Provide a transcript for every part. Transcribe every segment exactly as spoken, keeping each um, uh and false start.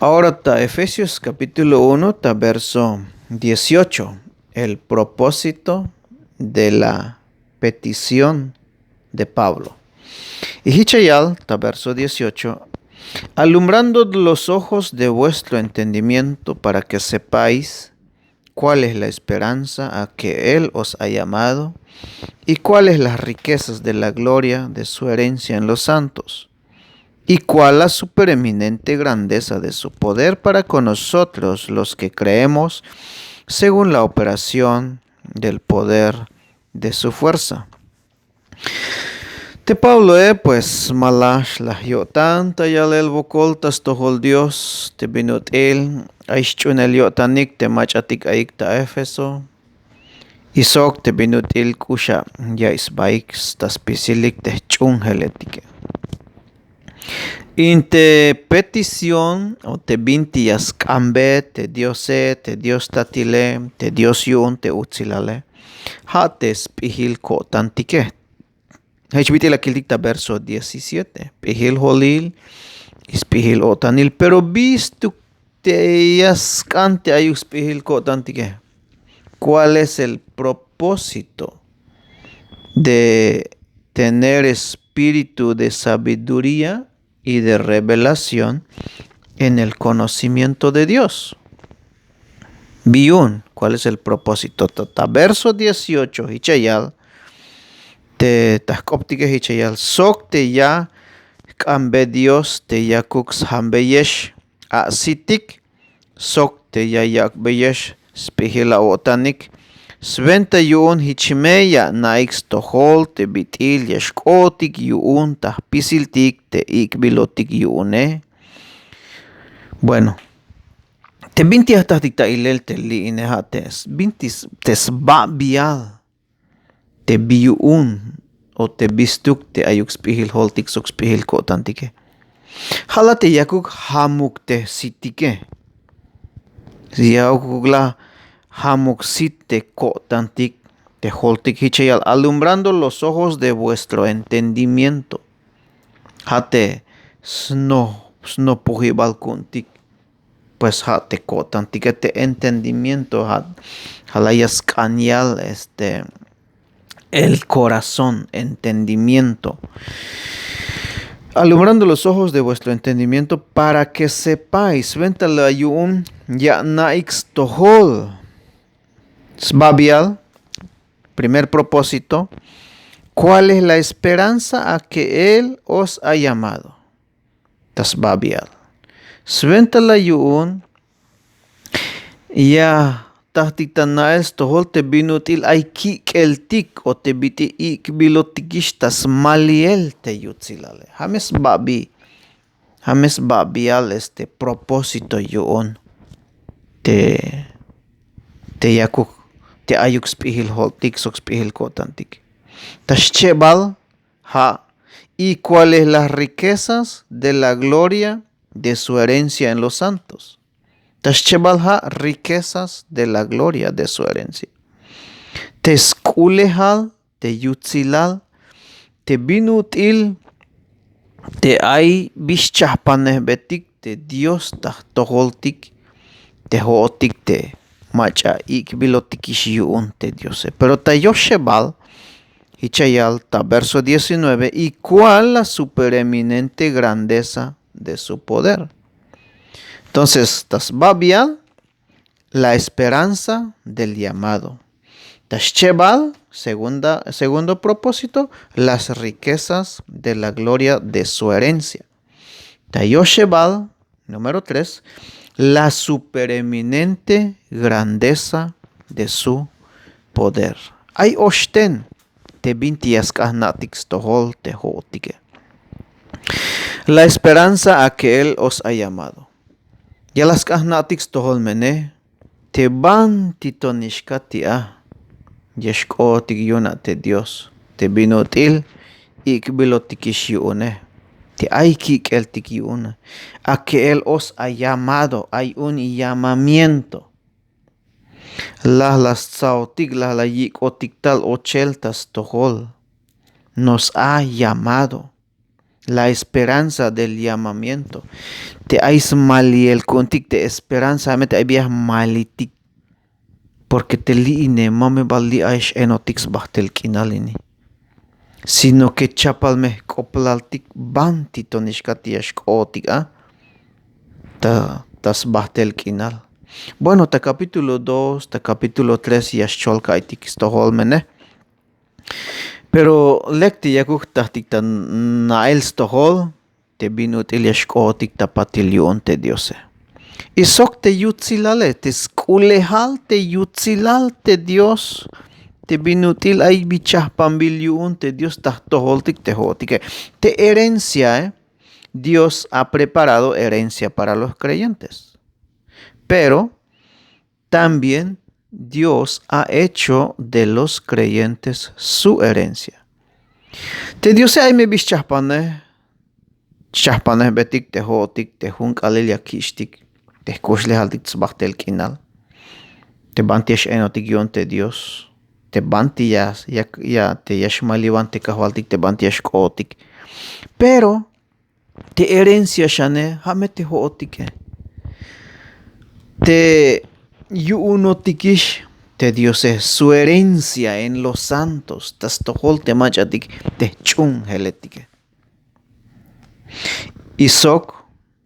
Ahora ta Efesios capítulo uno, ta verso dieciocho, el propósito de la petición de Pablo. Y hich ya yal ta verso dieciocho: "Alumbrando los ojos de vuestro entendimiento, para que sepáis cuál es la esperanza a que Él os ha llamado, y cuáles las riquezas de la gloria de su herencia en los santos, y cuál la supereminente grandeza de su poder para con nosotros los que creemos, según la operación del poder de su fuerza". Te Pabloe, pues, ma la xlaj yo'tan ta yalel wokol ta stojol Dios te bin ut'il ay xch'uunel yo'tanik te mach'atik ayik ta Éfeso. Y sok te bin ut'il k'ux a ya'iy sbaik ta spisilik te jch'uunjeletike. In te petición o te binti ya sk'ambe te Diose, te Dios tatile, te Dios yu'un te utsilale, ja' te sp'ijil ko'tantike. Jich bit'il la kiltik ta verso diecisiete: p'ijil jolil y sp'ijil o'tanil. Pero bistuk te ya sk'an te ayuk sp'ijil ko'tantike? ¿Cuál es el propósito de tener espíritu de sabiduría y de revelación en el conocimiento de Dios? Bi yu'un, ¿cuál es el propósito? Ta, ta verso dieciocho, hich ya yal te ta jk'optike, hich ya yal: "Sok te ya jk'ambe Dios te yakuk sjambeyex a sitik, sok te ya yak'beyex sp'ijil a o'tanik, swenta yu'un jich me ya ana'ik stojol te bit'il ya xk'ootik yu'un ta jpisiltik te ik'bilotik yu'une". Bueno, te binti ya jtatik ta ilel te li'ine, ja' te s-, binti s-, te sbabial te bi yu'un o te bistuk te ayuk sp'ijil joltik sok sp'ijil ko'tantike. Ja' la te yakuk jamuk te sitike. Yakuk la jamuk sit te ko'tantik te joltik, hich ya yal: "Alumbrando los ojos de vuestro entendimiento". Ja' te sno-, snopojibal ku'untik. Pues ja' te ko'tantike, te entendimiento, ja', ja' la ya sk'an yal, este, el corazón, entendimiento. "Alumbrando los ojos de vuestro entendimiento, para que sepáis", swenta la yu'un ya ana'ik stojol. Sbabial, primer propósito: "¿Cuál es la esperanza a que Él os ha llamado?". Ta sbabial. Swenta la yu'un ya jtatik ta na'el stojol te bin ut'il ay kik'eltik o te bit'il ik'bilotikix ta smaliel te yutsilale. Ja' me sbabi, ja' me sbabial, este, propósito yu'un te, te yakuk, te ayuk sp'ijil joltik sok sp'ijil ko'tantik. Ta xchebal, ja': "¿Y cuáles las riquezas de la gloria de su herencia en los santos?". Ta xchebal ja' riquezas de la gloria de su herencia. Te sk'ulejal, te yutsilal, te bin ut'il te ay bi xchajpanejbetik te Dios ta jtojoltik, te jo'otik te mach'a ik'bilotikix yu'un te Diose. Pero ta yoxebal, hich ya yal ta verso diecinueve: "¿Y cuál la supereminente grandeza de su poder?". Entonces, ta sbabial, la esperanza del llamado. Ta xchebal, segunda, segundo propósito, las riquezas de la gloria de su herencia. Ta yoxebal, número tres, la supereminente grandeza de su poder. Ay oxten te binti ya sk'an jna'tik stojol te jo'otike. La esperanza a que Él os ha llamado. Ya la sk'an jna'tik stojol mene, te banti tonix kati'a ya xk'ootik yu'un a te Dios, te bin ut'il ik'bilotikix yu'une, te ay kik'eltik yu'une. A que Él os ha llamado, hay un llamamiento. La, la stsaotik, la, la yik'otik tal ochel ta stojol. Nos ha llamado. La esperanza del llamamiento. Te ay smaliel ku'untik te esperanza, ja' me te ay bi ya jmalitik. Porque te li'ine ma me bal li' ay x'enotik sbajtel k'inal ini. Sino que chapal me jk'oplaltik banti to nix kati' ya xk'ootik a ta ta sbajtel k'inal. Bueno, ta capítulo dos, ta capítulo tres ya xchol ka'aytik stojol mene. Pero lek te yakuk jtajtik ta na'el stojol te bin ut'il ya xk'ootik ta patil yu'un te Diose. Y sok te yutsilale, te sk'ulejal te yutsilal te Dios, te bin ut'il ay bi chajpanbil yu'un te Dios ta jtojoltik te jo'otike. Te herenciae, Dios ha preparado herencia para los creyentes. Pero también Dios ha hecho de los creyentes su herencia. Te Diose ay me bi xchajpanej, xchajpanejbetik te jo'otik te jun k'aalel ya kich'tik te jk'uxlejaltik sbajtel k'inal, te banti ya x'enotik yu'un te Dios, te banti ya ya ya te ya xmaliwan te Kajwaltik, te banti ya xk'ootik. Pero te herencia xane ja' me te jo'otike. Te yu'unotikix te Diose, su herencia en los santos, ta stojol te mach'atik, te jch'uunjeletike. Y sok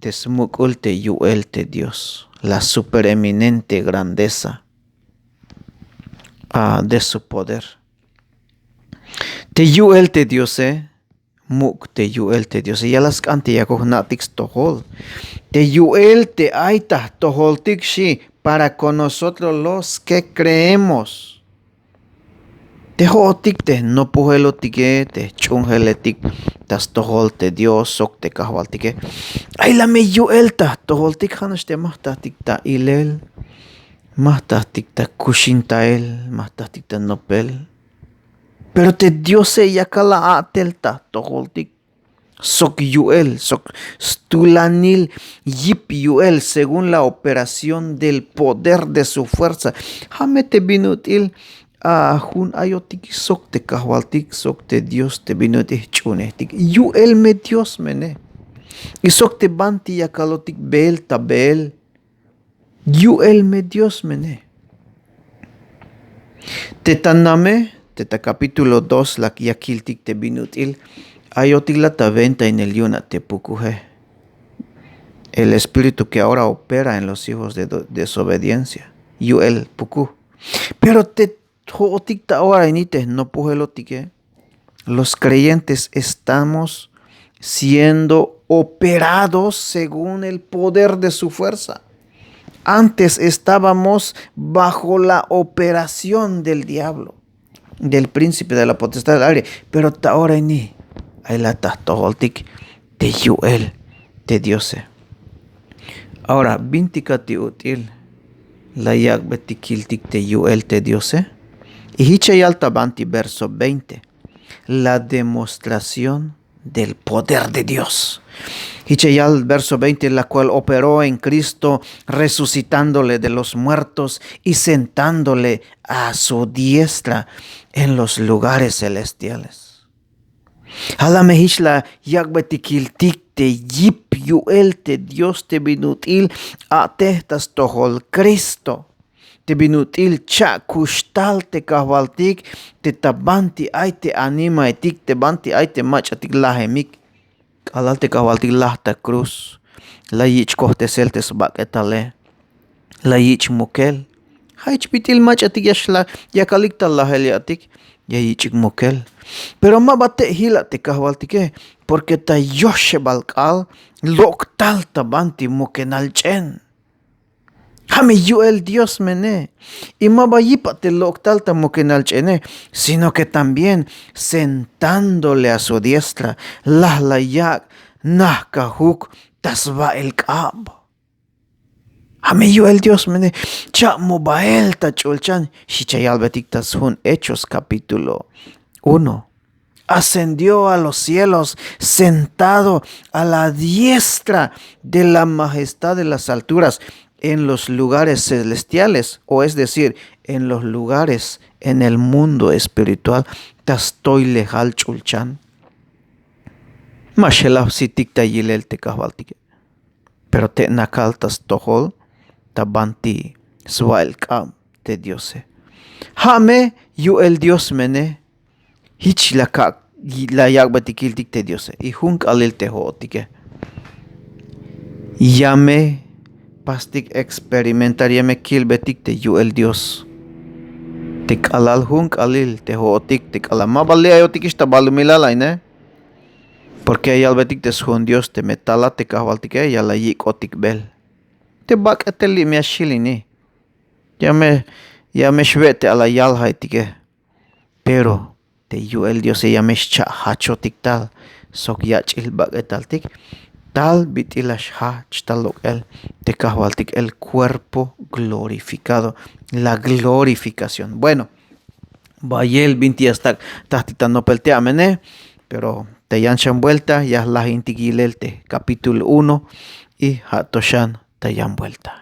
te smuk'ul te yu'el te Dios, la supereminente grandeza, ah, de su poder. Te yu'el te Diose, muk' te yu'el te Diose. Ya la sk'an te yakuk jna'tik stojol. Te yu'el te ay ta jtojoltik xi, para con nosotros los que creemos. Te jo'otik te jnopojelotike, te jch'uunjeletik ta stojol te Dios sok te Kajwaltike. Ay la me yu'el ta jtojoltik, ja'nax te ma jtatik ta ilel, ma jtatik ta kuxintael, ma jtatik ta nopel. Pero te Diose yakal la a'tel ta jtojoltik sok yu'el, sok stulanil yip yu'el según la operación del poder de su fuerza. Ja' me te bin ut'il a jun ayotik sok te Kajwaltik, sok te Dios te bin ut'il jch'uunejtik. Yu'el me Dios mene. Y sok te banti yakalotik beel ta beel. Yu'el me Dios mene. Te ta name, te ta capítulo dos la ya kiltik te bin ut'il ayotik la ta venta en el yu'un a te pukuje. El espíritu que ahora opera en los hijos de do- desobediencia. Yu'el pukuj. Pero te jo'otik ta ora ini te jnopojelotike, los creyentes estamos siendo operados según el poder de su fuerza. Antes estábamos bajo la operación del diablo, del príncipe de la potestad del aire, pero ta ora ini ay la ta jtojoltik te yu'el te Diose. Ahora, bintik a ti ut'il la yak'betik kiltik te yu'el te Diose. Y jich ya yal ta banti verso veinte, la demostración del poder de Dios. Jich ya yal verso veinte, la cual operó en Cristo, resucitándole de los muertos y sentándole a su diestra en los lugares celestiales. Ja' la me jich la yak'betik kiltik te yip yu'el te Dios te bin ut'il a'tej ta stojol Cristo, te bin ut'il cha'kuxtal te Kajwaltik, te ta banti ay te animaetik, te banti ay te mach'atik lajemik. K'alal te Kajwaltik laj ta cruz, la yich' kojtesel te sbak'etale, la yich' mukel. Ja' jich bit'il mach'atik ya xla yakalik ta lajel ya'tik, ya yich'ik mukel. Pero ma ba te' jila' te Kajwaltike, porque ta yoxebal k'aal lok'tal ta banti mukenal ch'en. Ja' me yu'el Dios mene. Y ma ba yip a te lok'tal ta mukenal ch'ene, sino que también sentándole a su diestra, laj la yak' najkajuk ta sba'el k'ab. Ja' me yu'el Dios mene, cha'mobael ta ch'ulchan. Jich ya yalbetik ta sjun Hechos capítulo uno. Ascendió a los cielos, sentado a la diestra de la majestad de las alturas, en los lugares celestiales, o es decir, en los lugares en el mundo espiritual. Ta stoylejal ch'ulchan. Ma xelaj sitik ta yilel te kajwaltike, pero te nakal ta stojol ta banti swa'el k'ab te diose. Ja' me yu'el dios mene, jich la kak' la yak'betik kiltik te diose y jun k'alil te jo'otike. Ya me pastik eksperimentar ya me kilbetik te yu'el dios te k'alal jun k'alil te jo'otik te k'alal ma ba li' ayotikix ta balumilal ayne. Porke ya yalbetik te sjun dios te me talat te kajwaltike ya la yik'otik bel te bak'etel li' me ya xjil ini. Ya me ya me xwe' te ala yaljaitike. Pero te yu'el diose ya me xcha' jachotik tal sok yach'il bak'etaltik tal bit'il la xjajch ta lok'el te kajwaltik el cuerpo glorificado. La glorificación bueno. Bayel binti ya stak' tajtik ta nopel te amene. Pero ta yan xan buelta ya jlajintik yilel te kapítulo uno y ja' to xan ta yan buelta.